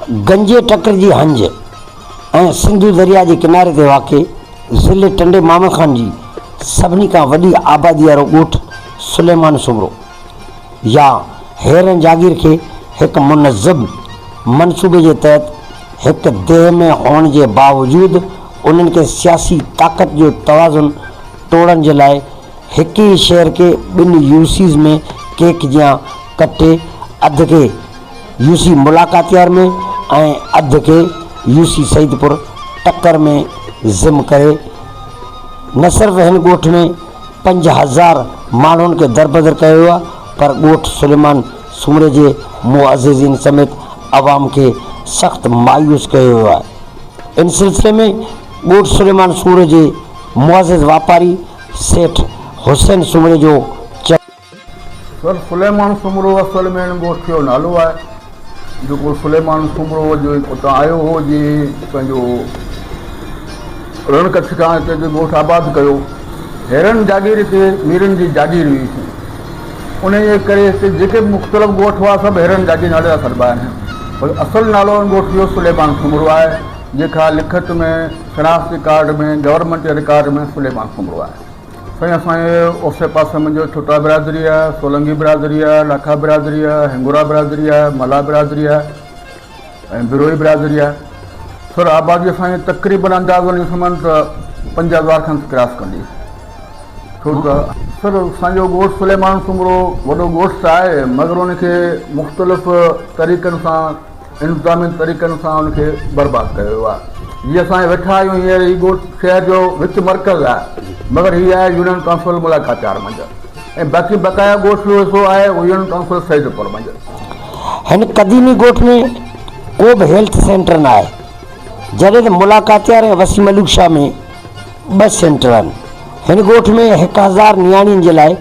گنجي ٽڪر جي هنج ۽ سنڌو درياء جي ڪناري تي واقع ضلعي ٽنڊي محمد خان جي سڀني کان وڏي آبادي وارو ڳوٺ سليمان سومرو يا هيرن جاگير کي هڪ منظم منصوبي جي تحت هڪ ديهه ۾ هئڻ جي باوجود انهن کي سياسي طاقت جو توازن ٽوڙڻ جي لاء هڪ ئي شهر کي ٻن يو سيز ۾ ڪيڪ جيان ڪٽي اڌ کي يو سي ملاڪاتيار ۾ ۽ اڌ کي يو سي سعيدپور ٽڪر ۾ ضم ڪري نه صرف هن ڳوٺ ۾ 5000 ماڻهن کي دربدر ڪيو ويو آهي پر ڳوٺ سليمان سومري جي معززين سميت عوام کي سخت مايوس ڪيو ويو آهي. ان سلسلي ۾ ڳوٺ سليمان سومري جي معزز واپاري سيٺ حسين سومري جو چوڻ. سر سليمان سومرو اصل ۾ هن ڳوٺ جو نالو آهي جيڪو سليمان سومرو جو اتان آيو هو جي پنهنجو رڻ ڪڇ کان هتي اچي ڳوٺ آباد ڪيو. هيرن جاگير هتي ميرن جي جاگير هئي انهيء جي ڪري هتي جيڪي به مختلف ڳوٺ هئا سڀ هيرن جاگير نالي سان سڏبا آهن پر اصل نالو ان ڳوٺ جو سليمان سومرو آهي جيڪا لکت ۾ شناختي ڪارڊ ۾ گورنمينٽ جي رڪارڊ ۾ سليمان سومرو آهي. سائين اسان جي اوسي پاسي منهنجو ڇوٽا برادري آهي، سولنگي برادري آهي، لاکا برادري آهي، هنگورا برادري آهي، ملاح برادري آهي ۽ بروهي برادري آهي. سر آبادي اسان جي تقريبن اندازو ڏيون سمن ته 5000 کن ڪراس ڪندي. ڇو ته سر اسان جو ڳوٺ سليمان سومرو وڏو ڳوٺ ته آهي مگر ان کي مختلف طريقن سان انتظامي طريقن سان ان کي برباد ڪيو ويو آهي. جيئن اسان ويٺا آهيون هينئر هي ڳوٺ شهر جو وچ مرڪز آهي مگر هي آهي يونين ڪائونسل ملاڪاتيار منجهه ۽ باقي بقايا ڳوٺ جو حصو آهي اهو يونين ڪائونسل سيدپور منجهه. هن قديمي ڳوٺ ۾ ڪو به هيلٿ سينٽر نه آهي جڏهن ته ملاڪاتيار ۽ وسيع ملوڪ شاهه ۾ ٻه سينٽر آهن. هن ڳوٺ ۾ 1000 نياڻين جي لاء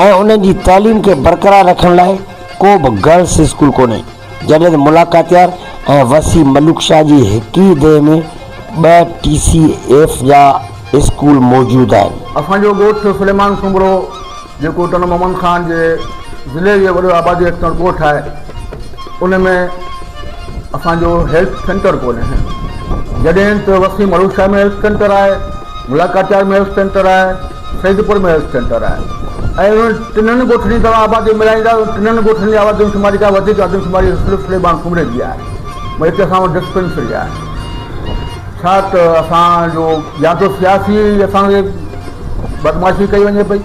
۽ انهن جي تعليم کي برقرار رکڻ لاء ڪو به گرلس اسڪول ڪونهي، جڏهن ته ملاڪاتيار ۽ وسيع ملوڪ شاهه جي هڪ ئي ديهه ۾ ٻه ٽي سي ايف جا اسڪول موجود آهن. اسان جو ڳوٺ سليمان سومرو جيڪو ٽنڊو محمد خان جي ضلعي جي وڏو آبادي رکندڙ ڳوٺ آهي ان ۾ اسان جو هيلٿ سينٽر ڪونهي جڏهن ته وسيع ملوڪ شاهه ۾ هيلٿ سينٽر آهي، ملاڪاتيار ۾ هيلٿ سينٽر آهي. سيدپور ۾ هيلٿ سينٽر آهي ۽ انهن ٽنهن ڳوٺن جي توهان آبادي ملائيندا ته ٽنهن ڳوٺن جي آبادمشماري کان وڌيڪ آدمشماري صرف سليمان سومري جي آهي ۽ هتي اسان وٽ ڊسپينسري آهي ڇا ته اسان جو يا ته سياسي اسان کي بدمعاشي ڪئي وڃي پئي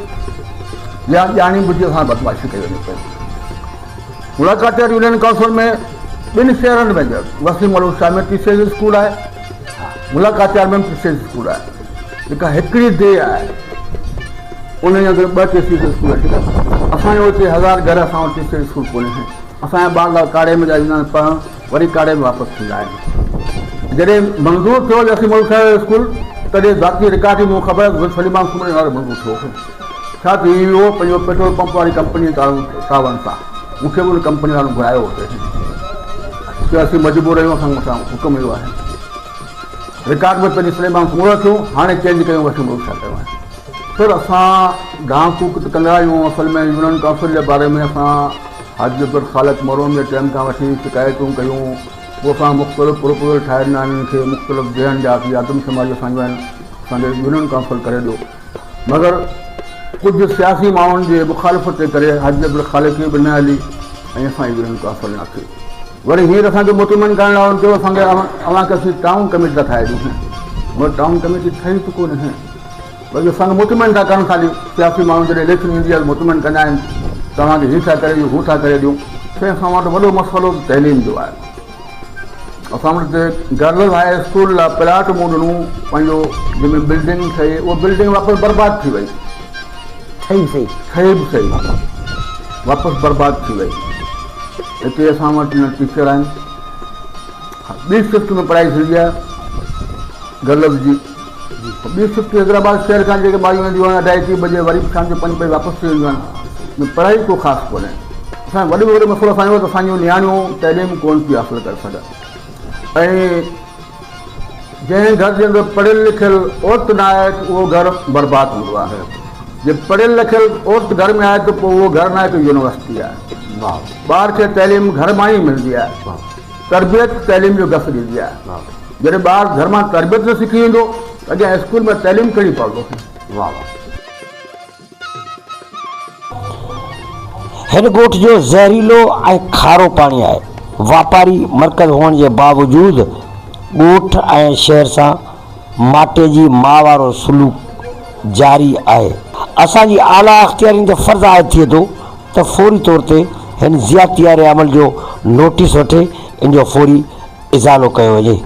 يا ڄاڻي ٻجهي اسان بدمعاشي ڪئي وڃي پئي ملاقات يونين ڪائونسل ۾ ٻن شهرن ۾ وسيم ملوڪ شاهه ۾ ٽي سي ايس اسڪول آهي ملاڪاتيار ۾ به ٽي سي ايس اسڪول آهي جيڪا هڪڙي ديهه آهي ان جي اندر ٻه ٽي سي ايس اسڪول ٺيڪ آهي اسان جو اتي هزار گهر اسان وٽ ٽي سي ايس اسڪول ڪونهي اسان جا ٻار ڪاڙي ۾ ويندا آهن پڙهڻ وري ڪاڙي ۾ واپس ٿيندا آهن جڏهن منظور ٿيو وسيم ملوڪ شاهه جو اسڪول تڏهن ذاتي رڪارڊ جي مون خبر سليمان سومري نالي منظور ٿيو هو ڇا ٿي ويو پنهنجو پيٽرول پمپ واري ڪمپني تعاون سان مون کي به ان ڪمپني وارن گهرايو هو ته اسين مجبور آهيون اسان مٿان حڪم اهو آهي رڪارڊ ۾ پنهنجي سليمان سومرو رکيو هاڻي چينج ڪيون وسيم ملوڪ شاهه ڪيو آهي سر اسان دانهن ڪوڪ ته ڪندا آهيون اصل ۾ يونين ڪائونسل جي باري ۾ اسان حاجي عبدالخالق مرحوم جي ٽائيم کان وٺي شڪايتون ڪيون پوء اسان مختلف پروپوزل ٺاهي ڏنا انهن کي مختلف ضلعن جا آدمشماري اسان جو آهن اسان کي يونين ڪائونسل ڪري ڏيو مگر ڪجهه سياسي ماڻهن جي مخالفت جي ڪري حاجي عبدالخالق جي به نه هلي ۽ اسان جي به ڪا اصل نه ٿي. وري هينئر اسان کي مطمئن ڪرڻ لاء هنن چيو اسان کي اوهان کي اسين ٽائون ڪميٽي ٿا ٺاهي ڏيون مگر ٽائون ڪميٽي ٺهي ته ڪونه هي بلڪه اسان کي مطمئن ٿا ڪرن خالي سياسي ماڻهو جڏهن اليڪشن ايندي آهي مطمئن ڪندا آهن توهان کي هي ٿا ڪري ڏيون هو ٿا ڪري ڏيون سائين اسان وٽ وڏو مسئلو تعليم جو آهي. اسان وٽ گرلز هاء اسڪول لاء پلاٽ مون ڏنو پنهنجو جنهن ۾ بلڊنگ ٺهي اها بلڊنگ واپس برباد ٿي وئي. ٺهي به سهي. ٺهي به سهي واپس برباد ٿي وئي. هتي اسان وٽ نه ٽيچر آهن. ٻي شفٽ ۾ پڙهائي ٿيندي آهي گرلز جي. ٻي شفٽ حيدرآباد شهر کان جيڪي مايون اينديون آهن اڍائي ٽي بجي وري به شام جو پنج بجي واپس ٿي وينديون آهن پڙهائي ڪو خاص ڪونهي اسان وڏي ۾ وڏو مسئلو اسان جو ته اسان جون نياڻيون تعليم ڪونه ٿي حاصل ڪري سگهن ۽ جنهن گهر جي اندر پڙهيل لکيل عورت نه آهي ته اهو گهر برباد هوندو آهي جي پڙهيل لکيل عورت گهر ۾ آهي ته پوء اهو گهر نه آهي ته يونيورسٽي آهي. ٻار کي تعليم گهر مان ئي ملندي آهي. تربيت تعليم جو گس ڏيندي آهي. جڏهن ٻار گهر مان تربيت نه سکي ايندو ته اڳيان اسڪول ۾ تعليم ڪهڙي پوندو. هن ڳوٺ جو زهريلو ۽ کارو پاڻي آهي. واپاري مرڪز هئڻ جي باوجود ڳوٺ ۽ شهر سان ماٽيجي ماء وارو سلوڪ جاري آهي. اسان جي اعليٰ اختيارين تي فرض عائد ٿئي ٿو ته فوري طور تي هن زيادتي واري عمل جو نوٽيس وٺي ان جو فوري ازالو ڪيو وڃي.